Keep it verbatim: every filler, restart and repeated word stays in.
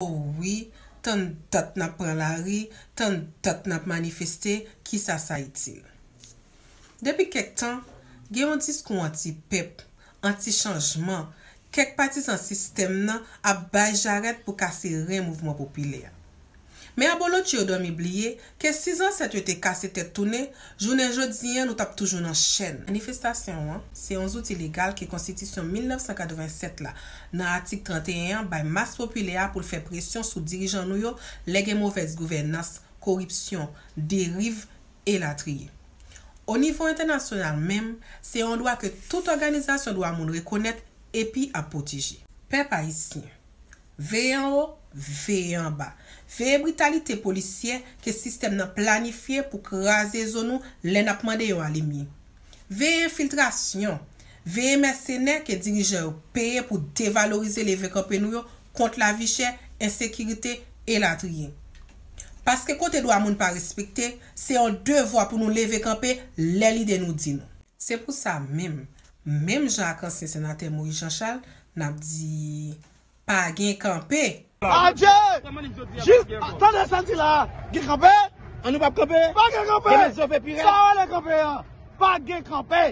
O wi, tann dat n ap pran lari, tann dat n ap manifeste, kisa sa itil? Depi kèk tan, gen yon diskou anti-pèp, anti-chanjman, kèk patizan sistèm nan ap bay jarèt pou kase ren mouvman popilè a. Men abolotcho yo dòmi bliye ke si zansèt yo te kase tèt tounen, jounen jodi an nou t ap toujou nan chèn. Manifestasyon an se yon zouti legal ke konstitisyon mil nèf san katrevennsèt la, nan atik tranteyen an, bay mas popilè a pou l fè presyon sou dirijan nou yo lè gen movèz gouvènans, koripsyon, deriv, elatriye. O nivo entènasyonal menm, se yon dwa ke tout òganizasyon dwa moun rekonèt epi ap pwoteje. Pèp ayisyen, veye anwo, veye anba. Veye britalite polisyè ke sistèm nan planifye pou kraze zo nou lè n ap mande yon alimye. Veye enfiltrasyon, veye mèsenè ke dirijan yo peye pou devalorize leve kanpe nou yo kont lavi chè, ensekirite, elatriye. Paske kote dwa moun pa respekte, se yon devwa pou nou leve kanpe lè lide nou di nou. Se pou sa menm, menm jan ak ansyen senatè Moïse Jean Charles, n ap di, pa gen kanpe. Adje! Jis, tande sa l di la, gen kanpe? An nou p ap kanpe? Pa gen kanpe! Demen zove pi rèd. Sa w rele kanpe an? Pa gen kanpe!